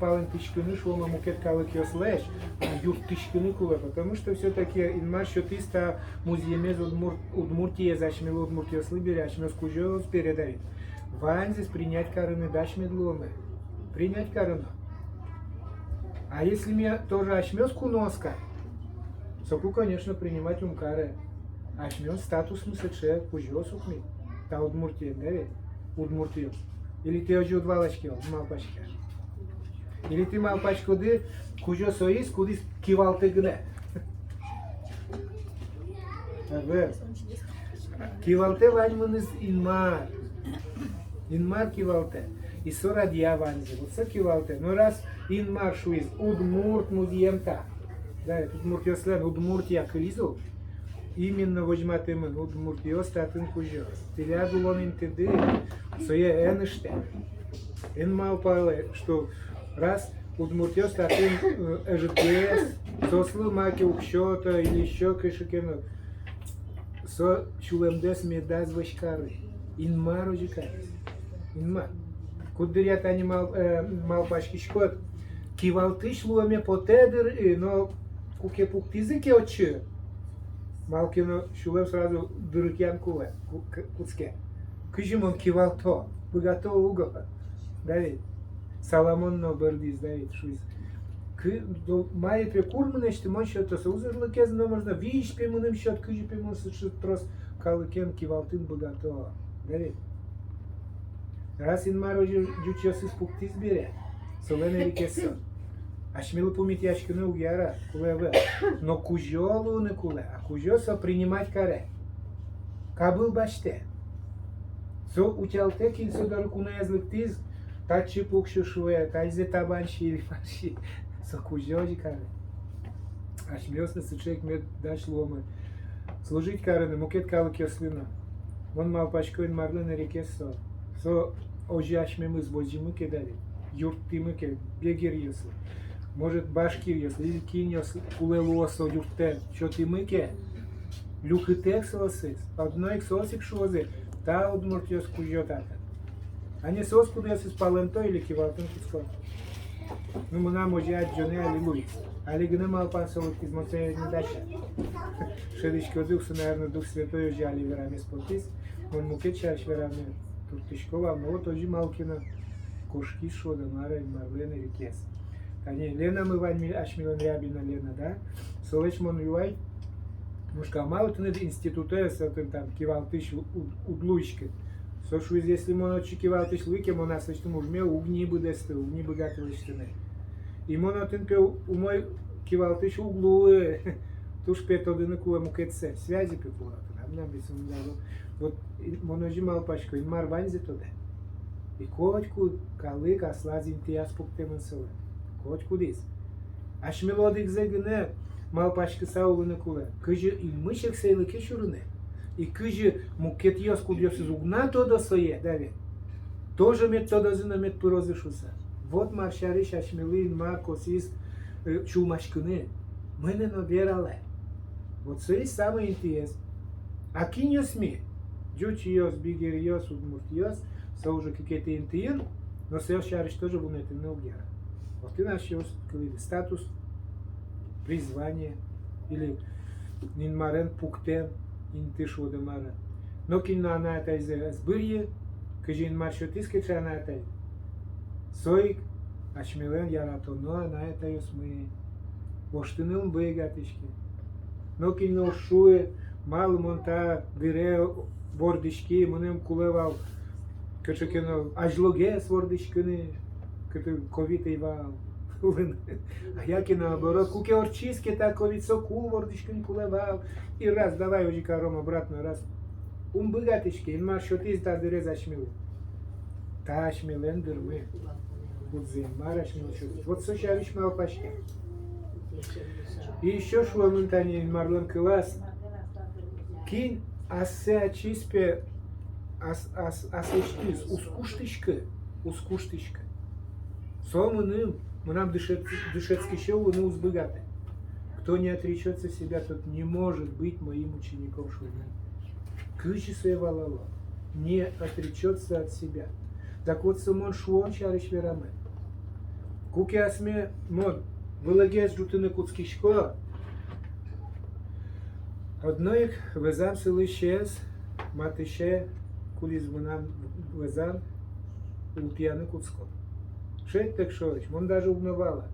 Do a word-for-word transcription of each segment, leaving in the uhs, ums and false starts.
палэнтӥськыны, шуом, мукет калыкъёслэсь, а юрттӥськыны кулэ, потому что всё-таки Инмар сётӥз та музъемез Удмурт-, Удмуртиез асьмелы, удмуртъёслы бере, асьмеос кузёос бере, Давид. Ваньзэс принять карыны дась мед луомы. Принять карыны. А если ми тоже асьмеос куноос ке, соку, конечно, принимать ум каре. Асьмеос статусмы сыӵе, кузёос ук ми та Удмуртиен, Давид, удмуртъёс. Или тӥ озьы уд валаське, уд малпаське? Или тӥ малпаськоды, кузё соиз, кудӥз кивалтэ гинэ? Ӧвӧл. Кивалтэ ваньмыныз Инмар. Инмар кивалтэ. И со радъя ваньзэ. Вот со кивалтэ. Но раз Инмар шуиз, удмурт музъем та, да, удмуртъёслэн Удмуртия кылиз ук, именно возьматэмын: удмуртъёс татын кузё. Тӥляд улон интыды сое эн ыштэ. Эн малпалэ, что раз удмуртъёс татын, э, ӧжытгес, соослы маке уг сёто или ещё кыӵе ке но, со сюлэмдэс медаз вӧсь кары. Инмар озьы кариз. Инмар. Куддыръя тани мал-, э, малпаськиськод, кивалтӥсь луэме потэ дыр, э, но куке пуктӥзы ке отчы, малы ке но сюлэм сразу дырыкъян кулэ, ку-, к-, кутске. Кызьы мон кивалто, быгато, уго. Давид. Соломон но бӧрдӥз, Давид, шуиз. Кы-, до-, мае пе кур мынэсьтым мон сёто, со узырлыкез но можно, визь пе мыным сёт, кызьы пе мон сыӵе трос калыкен кивалтыны быгато. Давид. Раз Инмар озьы ӟучъёсыз пуктӥз бере, солэн эрикез со. Асьмелы пумитъяськыны уг яра, кулэ ӧвӧл. Но кузё луыны кулэ, а кузё со принимать каре. Кабыл басьтэ. Со утялтэ, кин со доры куноез лыктӥз, татчы пуксьы шуэ, тазьы табань сиы или мар сиы. Со кузё озьы каре. Асьмеос но сыӵе ик мед дась луомы служить карыны мукет калыкъёслы но. Мон малпасько, Инмарлэн эрикез со. Со озьы асьмемыз возьматӥмы ке, Давид, юрттӥмы ке бигеръёслы, может, башкиръёслы, или кинъёс кулэ луо со юрттэ, сётӥмы ке, люкытэк соосыз, одно ик соос ик шуозы: та удмуртъёс кузё татын. А не соос, кудъёсыз палэнто или кивалтыны кутско. Ну, мынам озьы адӟонэ али луиз. Али гинэ малпан со лыктӥз, мон сое ӧй на дася. Шӧдӥськоды ук, со, наверно, Дух Святой озьы али верамез потӥз. Мон мукет сярысь вераны туртӥсько вал, но вот озьы малы ке но кошкиз, шуод-а, мар-а, Инмарлэн эрикез. Тани Ленамы вань ми-, асьмелэн Рябина Лена, да? Солэсь мон юай, мон шуисько, малы тыныд институтэ, со тын там кивалтӥсь у-, уд-, уд луиськы. Со шуиз, если мон отчы кивалтӥсь луи ке, мон аслэсьтым ужме уг ни быдэсты, уг ни быгаты лэсьтыны. И мон отын пе умой кивалтӥсь уг луы, туж пе тодыны кулэ мукетсэ, связи пе кулэ отын, а мынам висьмында. Вот, и мон озьы малпасько, Инмар ваньзэ тодэ. И котькуд калык аслаз интыяз пуктэмын солэн. Котькудӥз. Асьмелы одӥгзэ гинэ малпаськыса улыны кулэ, кызьы инмысь эксэйлыке сюрыны. И кызьы мукетъёс, кудъёсыз уг на тодо сое, Давид, тоже мед тодозы но мед пырозы шуыса. Вот мар сярысь асьмелы Инмар косӥз, э, сюлмаськыны. Мынэ но вералэ. Вот со и самой интыез. А кинъёс ми? Ӟучъёс, бигеръёс, удмуртъёс, со уже кыкетӥ интыын, но соос сярысь тоже вунэтыны уг яра. Отын асьсэос кылӥды статус, призвание или Инмарен пуктэм инты, шуод-а, мар-а. Нокин но анай-атайзэ ӧз быръы, кызьы Инмар сётӥз ке сыӵе анай-атай, со ик асьмелэн яратоно анай-атайёсмы, воштыны ум быгатӥське. Нокин но уз шуы, малы мон та дыре вордӥськи, мыным кулэ вал кыӵе ке но азьлогес вордӥськыны, кытын ковид ӧй вал. А яке наоборот, куке ортчиз ке та ковид, соку вордӥськыны кулэ вал. И раз, давай озьы каром обратно, раз. Ум быгатӥське, Инмар сётӥз та дырез асьмелы. Та асьмелэн дырмы. Кудзэ Инмар асьмелы сётӥз. Вот со сярысь малпаське. И ещё шуэмын тани Инмарлэн кылаз. Кин ассэ ачиз пе, ас-, ас-, аслэсьтыз уз куштӥськы, уз куштӥськы, со мыным, мынам дышет-, дышетскисе улыны уз быгаты. Кто не отречётся себя, тот не может быть моим учеником, шуэмын. Кызьы сое валало? Не отречётся от себя. Так вот, со мон шуон сярысь верамын. Куке асме мон вылӥгес ӝутыны кутскисько, одно ик вӧзам сылӥсез, матысе, кудӥз мынам вӧзам, ултӥяны кутско. Шедьтэк шорысь, мон даже уг но вала.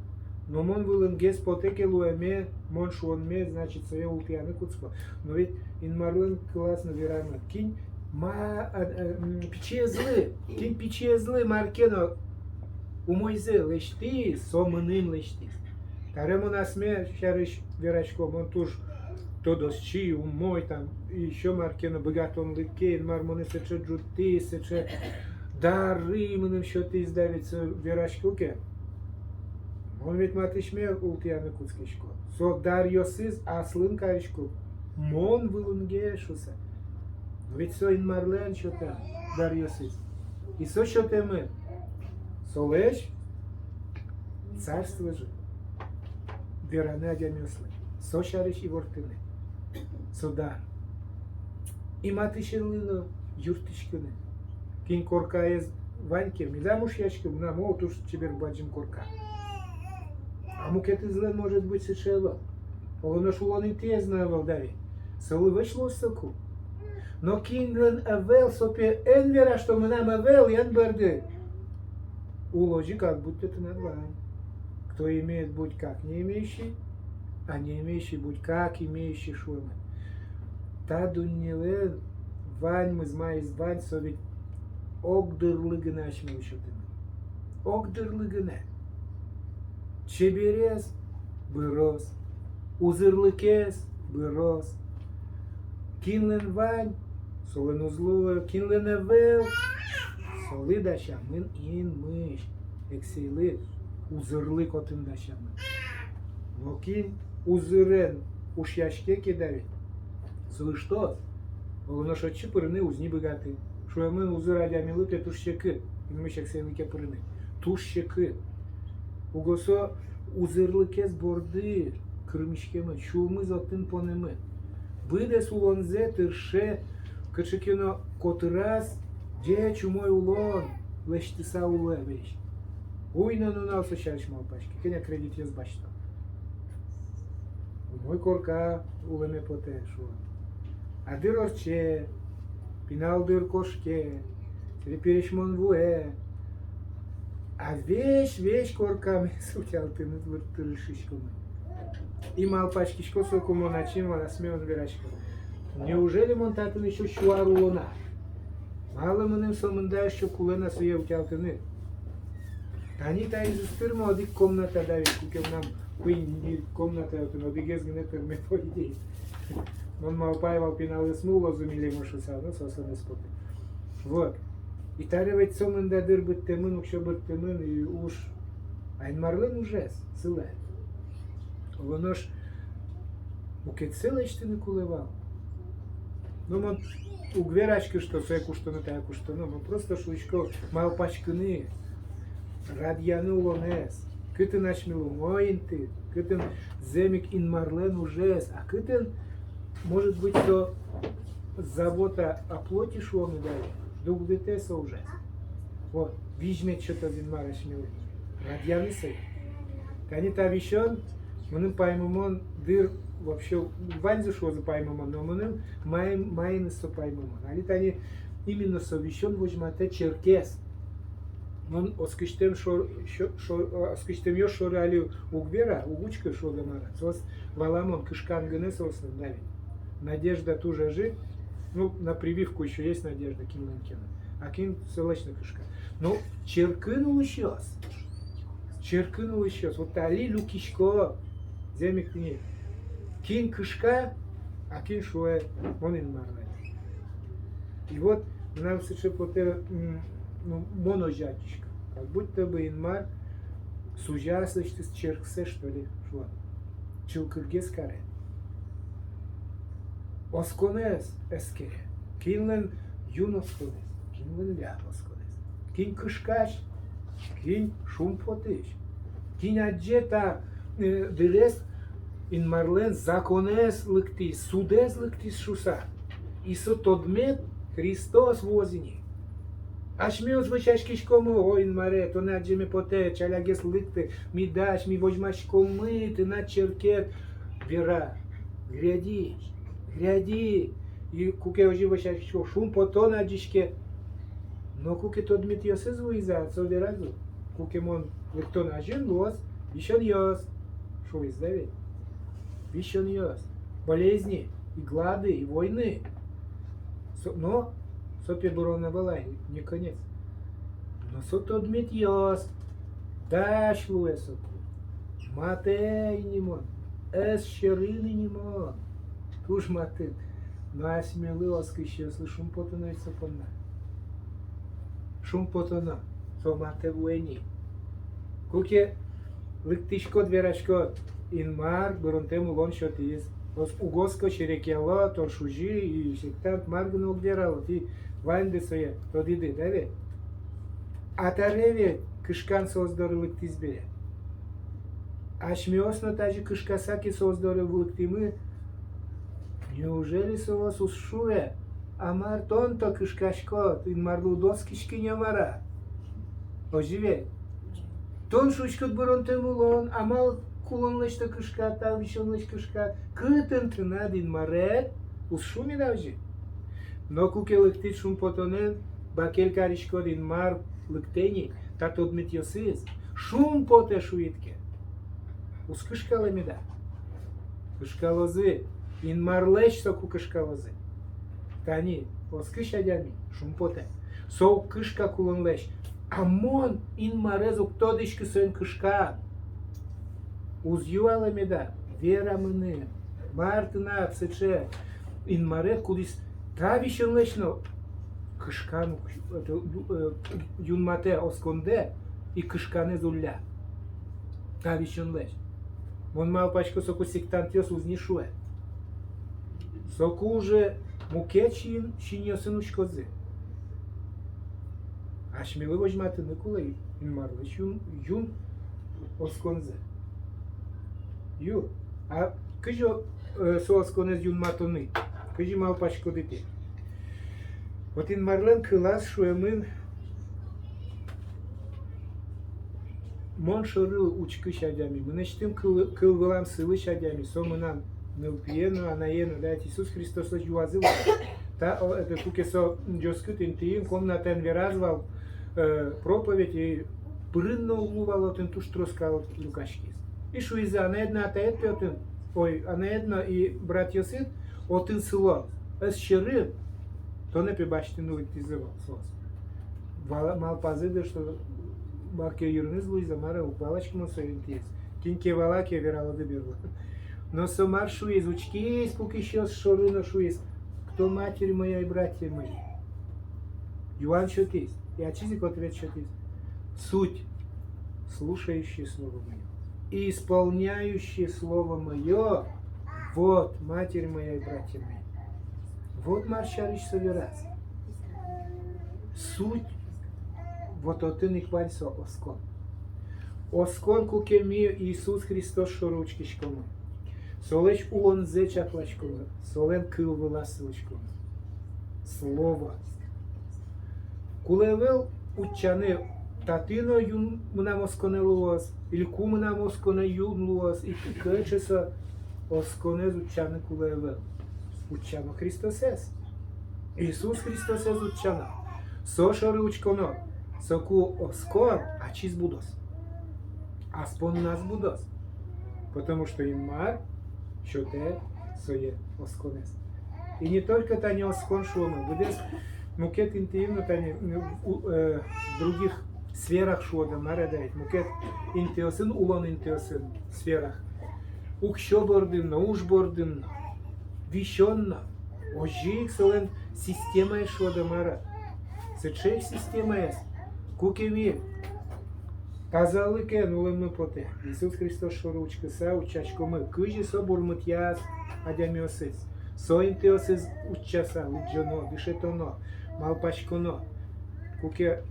Но мон вылынгес потэ ке луэме, мон шуонме, значит, сое ултӥяны кутско. Но ведь Инмарлэн кылаз но верамын: кин ма-, а, а, м, пичиезлы, кин пичиезлы мар ке но умойзэ лэсьтӥз, со мыным лэсьтӥз. Таре мон асме сярысь верасько, мон туж тодосчи, умой, там, ещё мар ке но, быгатонлыке, Инмар монэ сыӵе ӝутӥз, сыӵе дары мыным сётӥз, да ведь, со верасько ке, мон ведь матысьме ултӥяны кутскисько. Со даръёсыз аслым карисько, мон вылынгес шуса. Но ведь со Инмарлэн сётэм даръёсыз. И со сётэмын солэсь царствозэ вераны адямиослы, со сярысь ивортыны, со дар. И матысенлы но юрттӥськыны. Кин коркаез вань ке, медам ушъяськы, мынам, о, туж чебер бадӟым корка. А мукетызлэн, может быть, сыӵе ӧвӧл. Оло нош улон интыез но ӧвӧл, да ведь. Солы вӧсь луоз соку. Но кинлэн ӧвӧл, со пе эн вера, что мынам ӧвӧл, эн бӧрды. Улозы как будто тынад вань. Кто имеет, будь как не имеющий, а не имеющий, будь как имеющий, шуэмын. Та дуннелэн ваньмыз, маиз вань, со ведь огдырлы гинэ асьмелы сётэмын. Огдырлы гинэ. Чеберез быроз, узырлыкез быроз. Кинлэн вань, солэн уз луы, кинлэн ӧвӧл, солы дасямын инмысь, эксэйлы, узырлык отын дасямын. Но кин узырен ушъяське ке, да ведь, со ыштоз. Оло нош отчы пырыны уз ни быгаты. Шуэмын, узыр адямилы пе туж секыт инмысь эксэйлыке пырыны. Туж секыт. Уго со узырлыкез борды кырмиськемын, сюлмыз отын понэмын. Быдэс улонзэ тырше кыӵе ке но котыраз ӟеч умой улон лэсьтыса улэ весь. Уй но нунал со сярысь малпаське, кӧня кредитъёс басьто. Умой корка улэме потэ, шуо. А дыр ортче, пинал дыр кошке, собере пересьмон вуэ. А весь, весь коркамес утялтыны тыр-, тыршиськомы. И малпаськисько соку мон, ачим асме мон верасько: неужели мон татын ещё сю ар уло на? Малы мыным сомында ещё кулэ на сое утялтыны? Тани таиз уз тырмы, одӥг комната, да ведь, куке мынам куинь комната, отын одӥгез гинэ тырме, по идее. Мон малпай вал, пиналъёсмы улозы милемыз шуса, но соослэн ӧз поты. Вот. И таре ведь сомында дыр быдтэмын, уксё быдтэмын, и уж, а Инмарлэн ужез сылэ. Оло нош мукетсэ лэсьтыны кулэ вал. Но мон уг вераськы, что сое куштоно, тае куштоно. Мон просто шуисько малпаськыны, радъяны улонэз. Кытын асьмелы умой инты, кытын зэм ик Инмарлэн ужез, а кытын, может быть, со забота о плоти, шуомы, да, дугдытэ со ужез. Вот, визь мед сётоз Инмар асьмелы радъяны сое. Тани та висён, мыным паймымон дыр, вообще, ваньзы шуозы паймымон, но мыным маин, маиныз со паймымон. Али тани именно со висён возьматэ черкез. Мон оскисьтэм шор-, шо-, шо-, оскисьтэмъёс шоры али уг вера, уг учкы, шуод-а, мар-а. Соос, валамон, кышкан гинэ соослэн, да ведь. Надежда туж ӧжыт. Ну, на прививку ещё есть надежда кинлэн ке но. А кин солэсь но кышка? Ну, черкын улӥсьёс. Черкын улӥсьёс. Вот али люкисько. Зэм ик тӥни. Кин кышка, а кин шуэ: мон Инмарлэн. И вот мынам сыӵе потэ, м, ну, мон озьы адӟисько. Как будто бы Инмар сузя аслэсьтыз черксэ, что ли, шуо. Чылкытгес каре. Осконэз эскере. Кинлэн юн осконэз, кинлэн ляб осконэз. Кин кышкась, кин шумпотӥсь. Кин адӟе та, э, дырез, Инмарлэн законэз лыктӥз, судэз лыктӥз шуса. И со тодмет Христос вуоз ини. Асьмеос вӧсяськиськомы: о, Инмаре, тон адӟеме потэ, ӵалякгес лыкты, ми дась, ми возьмаськомы тынад черкед. Вера: гряди, гряди. И куке озьы вӧсяськисько, шумпотон адӟиське. Но куке тодметъёсыз вуизы, со вераз ук: куке мон лыктон азьын, луоз висёнъёс, шуиз, да ведь? Висёнъёс, болезни, и глады, и войны. Со, но со пе быронэ вал ай, не конец. Но со тодметъёс, дась луэ соку, матэ ини мон, ӧз сьӧры ини мон. Туж матын. Но асьмелы, оскисьёслы, шумпотоно со понна. Шумпотоно, со матэ вуэ ини. Куке лыктӥськод, вераськод: Инмар быронтэм улон сётӥз. Ос-, уг оско, серекъяло, торшузи и сектант, мар гинэ уг верало, тӥ ваньды сое тодӥды, да ведь? А табере ведь кышкан соос доры лыктӥз бере. Асьмеос но тазьы кышкаса ке соос доры лыктӥмы, неужели соос уз шуэ: а мар тон-то кышкаськод, Инмарлы уд оскиськы ни, мар-а? Озьы ведь? Тон шуиськод: быронтэм улон, а малы кулонлэсь-то кышкад, та висёнлэсь кышкад? Кытын тынад Инмаред? Уз шу меда озьы? Но куке лыктӥд шумпотонэн, бакель кариськод: Инмар лыктэ ини, та тодметъёсыз, шумпотэ шуид ке, уз кышкалэ меда? Кышкалозы, Инмарлэсь соку кышкалозы. Тани оскись адями шумпотэ, со уг кышка кулонлэсь. А мон Инмарез уг тодӥськы, соин кышкан. Уз юалэ меда: вера мыным, мар тынад сыӵе Инмаред, кудӥз та висёнлэсь но кышкан ук, это, ю-, э, юнматэ оскондэ и кышканэз улля та висёнлэсь? Мон малпасько, соку сектантъёс уз ни шуэ. Соку уже мукет син-, синъёсын учкозы. Асьмелы возьматыны кулэ Инмарлэсь юн, юн осконзэ. Ю, а кызьы, э, со осконэз юнматыны, кызьы малпаськоды тӥ? Вот Инмарлэн кылаз шуэмын: мон шоры учкись адями, мынэсьтым кыл, кыл вылам сылӥсь адями, со мынам нылпие но, анае но, да, Иисус Христослэсь юазы вал. Та, о, это, куке со ӟоскыт интыын, комнатаын вераз вал, э, проповедь, и пырыны но уг луы вал, отын туж трос калык люкаськиз. И шуизы: анаед но атаед пе отын, ой, анаед но и братъёсыд отын сыло, ӧз сьӧры, тонэ пе басьтыны лыктӥзы вал соос. Вала-, малпазы дыр, что мар ке йырыныз луиз-а, мар-а, уг валаськы мон со интыез. Кин ке вала ке, вералоды берло. Но со мар шуиз, учкиз пукисьёс шоры но шуиз: кто матерь моя и братья мои? Юан сётӥз, и ачиз ик ответ сётӥз: суть слушающие слово моё и исполняющие слово моё, вот матерь моя и братья мои. Вот мар сярысь со вераз. Суть, вот отын ик вань со оскон. Оскон, куке ми Иисус Христос шоры учкиськомы, солэсь улонзэ чакласькомы, солэн кыл вылаз сылӥськомы. Слово. Кулэ ӧвӧл утчаны: татын но юн мынам осконэ луоз, или ку мынам осконэ юн луоз, и кыӵе со. Осконэз утчаны кулэ ӧвӧл. Утчано Христосэз. Иисус Христосэз утчано. Со шоры учконо. Соку оскон ачиз будоз. Ас понназ будоз. Потому что Инмар сётэ сое осконэз. И не только тани оскон шуомы, быдэс мукет интыын но тани, м, у-, э, в других сферах шуод-а, мар-а, да ведь, мукет интыосын, улон интыосын, сферах. Уксё бордын но, уж бордын но, висён но. Озьы ик солэн системаез шуод-а, мар-а. Сыӵе ик системаез. Куке ми тазалыкен улэммы потэ, Иисус Христос шоры учкыса, утчаськомы, кызьы со бурмытъяз адямиосыз. Со интыосыз утчаса, лыдӟоно, дышетоно, малпаськоно. Куке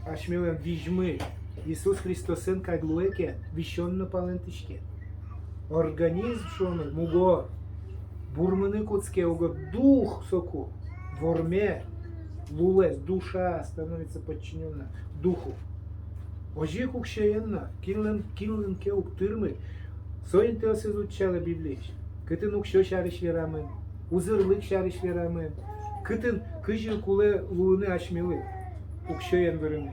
асьмелэн визьмы Иисус Христосэн кадь луэ ке, висён но палэнтӥське. Организм, шуомы, мугор, бурмыны кутске, уго дух соку вормэ, лулэз, душа становится подчинённа духу. Озьы ик уксёен но, кинлэн, кинлэн ке уг тырмы, со интыосыз утчалэ Библиысь. Кытын уксё сярысь верамын, узырлык сярысь верамын, кытын кызьы кулэ луыны асьмелы уксёен вырыны.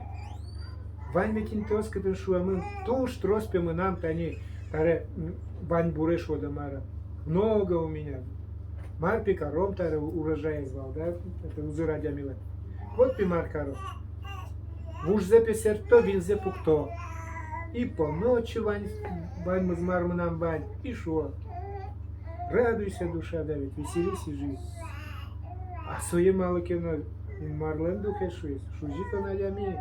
Вань ведь интыос, кытын шуэмын, туж трос пе мынам тани, таре, м, ваньбуре шуод-а, мар-а. Много у меня. Мар пе каром, таре урожаез вал, да, это узыр адямилэн. Вот пе мар каро. Вужзэ пе сэртто, вильзэ пукто. И поно отчы вань, ваньмыз, мар мынам вань, и шуо: «Радуйся, душа, да ведь, веселись и живи». А сое малы ке но Инмарлэн духез шуиз: «Шузи тон, адями,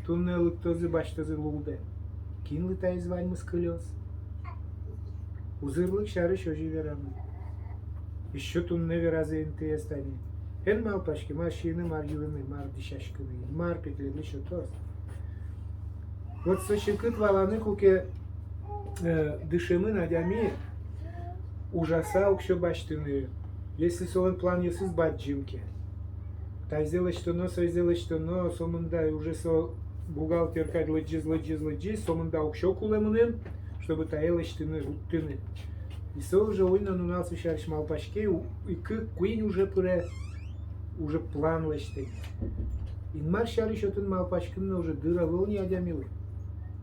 туннэ лыктозы, басьтозы лулдэ. Кинлы таиз ваньмыз кылёз?» Узырлык сярысь озьы верамын. Ещё туннэ веразы интыез тани. Эн малпаськы, мар сиыны, мар юыны, мар дӥсяськыны. Инмар пе тӥледлы сётоз. Вот со секыт валаны, куке, э, дышемын адями ужаса уксё басьтыны, если солэн планъёсыз бадӟым ке. Таизэ лэсьтоно, соизэ лэсьтоно, сомында уже со бухгалтер кадь лыдӟиз, лыдӟиз, лыдӟиз, сомында уксё кулэ мыным, чтобы тае лэсьтыны, вуттыны. И со уже уй но нунал со сярысь малпаське, у-, и кы-, куинь уже пыре, уже план лэсьтэ. Инмар сярысь отын малпаськыны уже дыр ӧвӧл ни адямилы.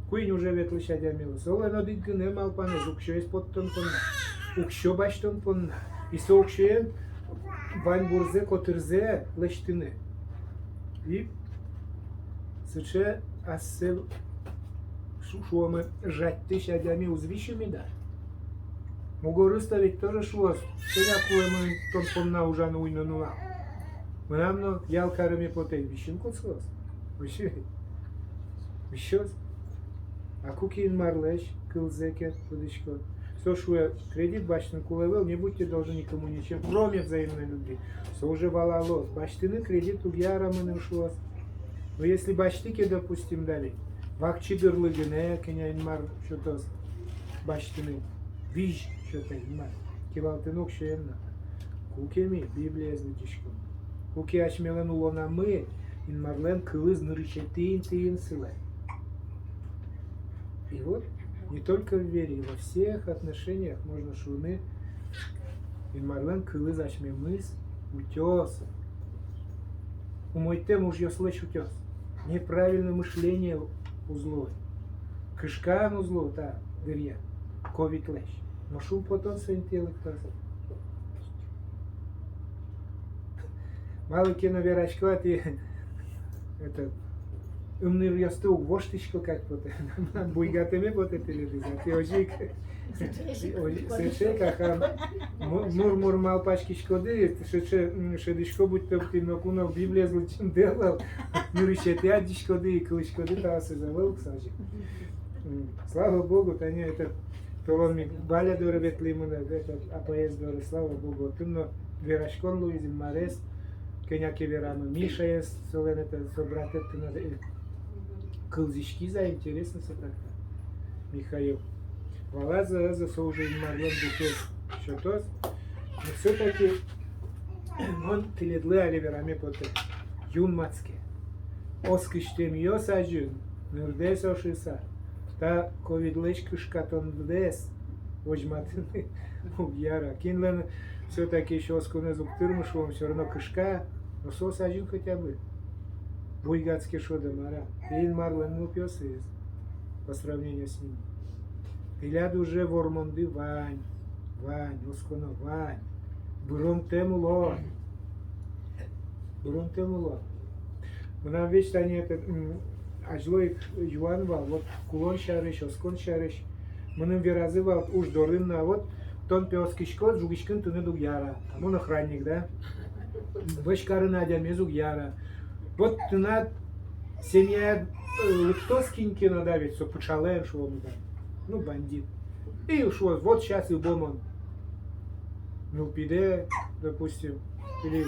Куинь уже ветлӥсь адямилы. Солэн одӥг гинэ малпанэз: уксёез поттон понна, уксё басьтон понна. И со уксёен ваньбурзэ, котырзэ лэсьтыны. И сыӵе ассэ шу-, шуомы, жадьтӥсь адями уз висьы меда. Мугорыз-то ведь тоже шуоз: «Кӧня кулэ мыным тон понна ужаны уй но нунал? Мынам но ял кареме потэ». Висьыны кутскоз. Висьы-, висёз. А куке Инмарлэсь кылзэ ке тодӥськод, со шуэ: «Кредит басьтыны кулэ ӧвӧл, не будьте должны никому ничем, кроме взаимной любви». Со уже валалоз: «Басьтыны кредит уг яра мыным», шуоз. Но если басьтӥ ке, допустим, дале, вакчи дырлы гинэ кӧня Инмар сётоз басьтыны, визь сётэ Инмар, кивалтыны уксёен но. Куке ми Библиез лыдӟиськом, куке асьмелэн улонамы Инмарлэн кылыз нырысетӥ интыын сылэ. И вот не только в вере, во всех отношениях можно шуыны, Инмарлэн кылыз асьмемыз утёз. Умойтэм ужъёслэсь утёз. Неправильное мышление уз луы. Кышкан уз луы та дыръя, ковидлэсь. Но шумпотон со интые лыктоз. Малы ке но верасько, а тӥ, это, ымныръёсты уг воштӥсько кадь потэ. Буйгатэме потэ тӥледыз, а тӥ озьы ик. Сыӵе ик, аха. Му-, мур-мур малпаськиськоды, сыӵе, м, шӧдӥсько, будто тӥ ноку но Библиез лыдӟемды ӧвӧл. Нырысетӥ адӟиськоды, кылӥськоды, таосыз ӧвӧл ук со озьы. М, слава Богу, тани этот, толон ми Валя доры ветлӥмы на, этот, апаез доры, слава Богу, отын но вераськон луиз, Инмарез кӧня ке верамы, Мишаез, солэн это, со братэз тынад, э, кылзӥськиз-а, интересно со так-то, Михаил. Валаз-а, ӧз-а, со уже Инмарлэн духез сётоз. Но всё-таки мон тӥледлы али вераме потэ, юнматске. Оскисьтэмъёс азьын нырдэс ошыса, та ковидлэсь кышкатондэс возьматыны уг яра. Кинлэн всё-таки ещё осконэз уг тырмы, шуом, всё равно кышка, но соос азьын хотя бы буйгатске, шуод-а, мар-а. Тӥ Инмарлэн нылпиосыз по сравнению с ними. Тӥляд уже вормонды вань, вань, осконо вань. Быронтэм улон. Быронтэм улон. Мынам ведь тани это, м, азьло ик юан вал, вот кулон сярысь, оскон сярысь. Мыным веразы вал уж дорын но: вот тон пе оскиськод, жугиськыны тыныд уг яра. А мон охранник, да? Вӧсь карыны адямиез уг яра. Вот тынад семьяяд, э, лыктоз кин ке но, да ведь, со пыӵалэн, шуом, да. Ну, бандит. И шуоз: вот щас ыбо мон нылпидэ, допустим, или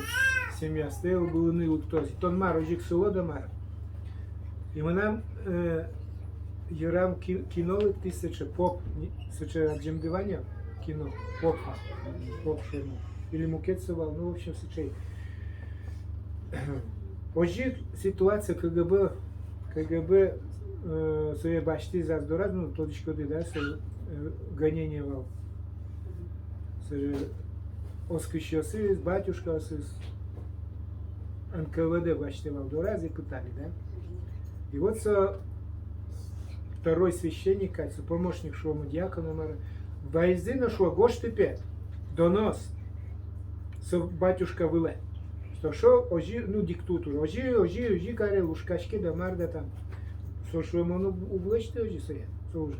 семьястэ ыбылыны лыктоз. И тон мар, озьы ик сылод-а, мар-а? И мынам, э, йырам ки-, кино лыктӥз сыӵе, поп, ни-, сыӵе адӟемды вань-а кино, поп, поп шуоно. Или мукет со вал, ну, в общем, сыӵе. Озьы ик ситуация КГБ, КГБ, э, сое басьтӥз ас дораз, ну, тодӥськоды, да, со, э, гонение вал. Сое оскисьёсыз, батюшкаосыз, НКВД басьтэ вал дораз и пытали, да. И вот со второй священник кадь, со помощник, шуом, диакона мар-а, вайизы но, шуо, гожты пе донос со батюшка вылэ. Со, шуо, озьы, ну, диктатура, озьы, озьы, озьы каре, лушкаське да мар да там. Со, шуэ, мон уг, уг лэсьты озьы сое, со ужез.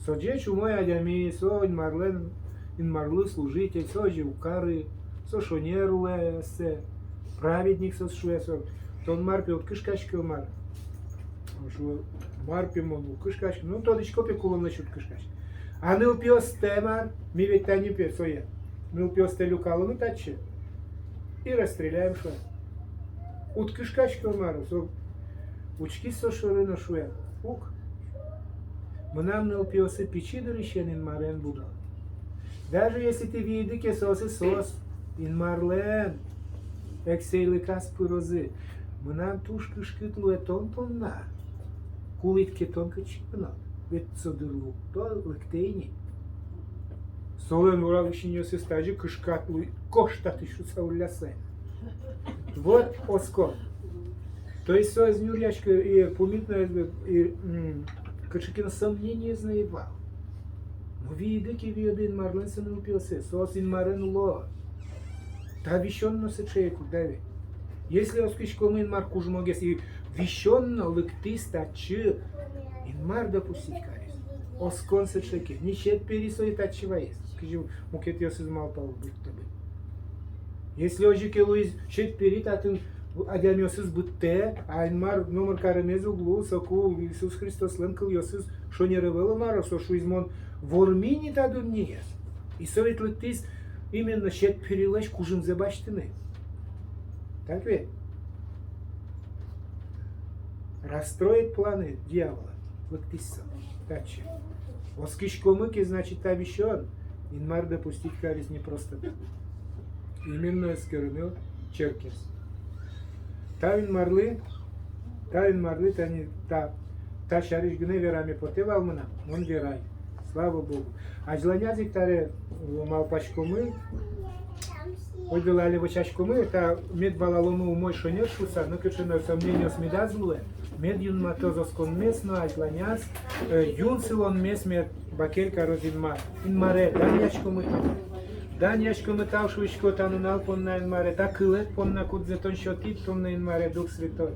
Со ӟеч умой адями, со Инмарлэн, Инмарлы служитель, со озьы уг кары, со шонер улэ, эсэ, праведник со, шуэ, со. Тон мар пе уд кышкаськы мар? Шуэ, мар пе мон уг кышкаськы. Ну, тодӥсько пе, кулонлэсь уд кышкаськы. А нылпиостэ мар? Ми ведь тани пе сое, нылпиостэ люкаломы татчы и расстреляем, шуэ. Уд кышкаськы мар? Со учкиз со шоры но шуэ: уг. Мынам нылпиосы пичи дырысен Инмарен будо. Даже если тӥ вииды ке соосыз, соос Инмарлэн эксэйлыказ пырозы. Мынам туж кышкыт луэ тон понна. Кулӥд ке тон кытчы ке но, ведь со дыр луэ, то лыктэ ини. Солэн урал ик синъёсыз тазьы кышкыт луэ, кош татысь шуса улляса. Вот оскон. То есть со ӧз нюръяськы и пумит но ӧз, и, м, кыӵе ке но сомнениез но ӧй вал. Ну, вииды ке, вииды Инмарлэн со нылпиосыз, соос Инмарен уло. Та висён но сыӵе ик ук, да ведь. Если оскиськомы, Инмар кужмогес, и висён но лыктӥз татчы, Инмар допустить кариз. Оскон сыӵе ке, не сьӧд пери сое татчы ваиз, кызьы мукетъёсыз малпало, будто бы. Если озьы ке луиз, сьӧд пери татын адямиосыз быдтэ, а Инмар номыр каремез уг лу, соку Иисус Христослэн кылъёсыз шонер ӧвӧл-а, мар-а, со шуиз: мон ворми ни та дуннеез. И со ведь лыктӥз именно сьӧд перилэсь кужымзэ басьтыны. Так ведь? Расстроить планы дьявола. Лыктӥз со татчы. Оскиськомы ке, значит, та висён Инмар допустить кариз не просто так. Именно эскерыны черкез. Тау Инмарлы, тау Инмарлы, тани та, та сярысь гинэ вераме потэ вал мынам, мон верай. Слава Богу. Азьланяз ик таре, э, малпаськомы, ойдолэ али вӧсяськомы, та мед валаломы умой шонер шуса, но кыӵе но сомнениос медаз луэ, мед юнматоз осконмес но азьланяз, э, юн сылонмес мед бакель кароз Инмар. Инмаре, данъяськомы тонэ. Данъяськомы, тау шуисько та нунал понна, Инмаре, та кылэд понна, кудзэ тон сётӥд туннэ, Инмаре, Дух Святой.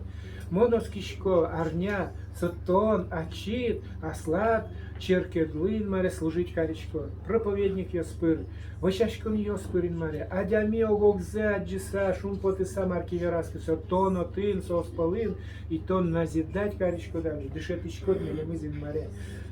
Мон оскисько, арня со тон ачид аслад черкедлы, Инмаре, служить кариськод. Проповедникъёс пыр, вӧсяськонъёс пыр, Инмаре. Адями ог-огзэ адӟыса, шумпотыса, мар ке вераське, со тон отын, соос пӧлын, и тон назидать кариськод али, дышетӥськод милемыз, Инмаре.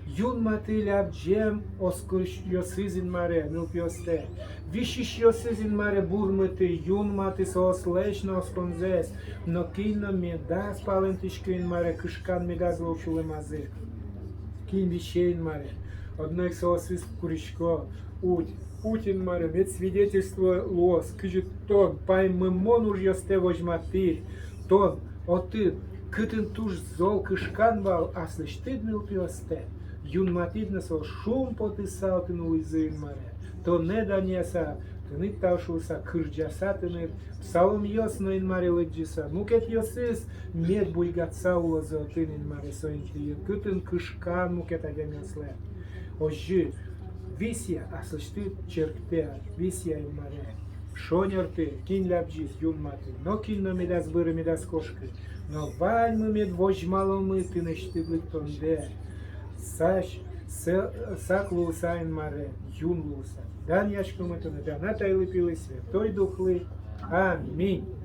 Юнматы лябӟем оскисьёсыз, Инмаре, нылпиостэ. Висисьёсыз, Инмаре, бурмыты, юнматы соослэсь но осконзэс. Но кин но медаз палэнтӥськы, Инмаре, кышкан медаз лу сюлэмазы. Кин висе, Инмаре, одно ик соосыз курисько ут, ут, Инмаре, мед свидетельство луоз, кызьы тон паймымон ужъёстэ возьматӥд, тон отын, кытын туж зол кышкан вал аслэсьтыд нылпиостэ, юнматӥд но, соос шумпотыса отын улӥзы, Инмаре. Тонэ данъяса, тыныд тау шуыса, кырӟаса тыныд, псаломъёс но, Инмаре, лыдӟыса, мукетъёсыз мед буйгатыса улозы отын, Инмаре, со интыын, кытын кышкан мукет адямиослэн. Озьы висъя аслэсьтыд черктэ, висъя, Инмаре. Шонерты, кин лябӟиз, юнматы. Но кин но медаз быры, медаз кошкы. Но ваньмы мед возьмаломы тынэсьтыд лыктондэ. Сась, сэ-, сак луыса, Инмаре, юн луыса. Данъяськомы тонэ, Дан Атайлы, Пилы, Святой Духлы. Аминь.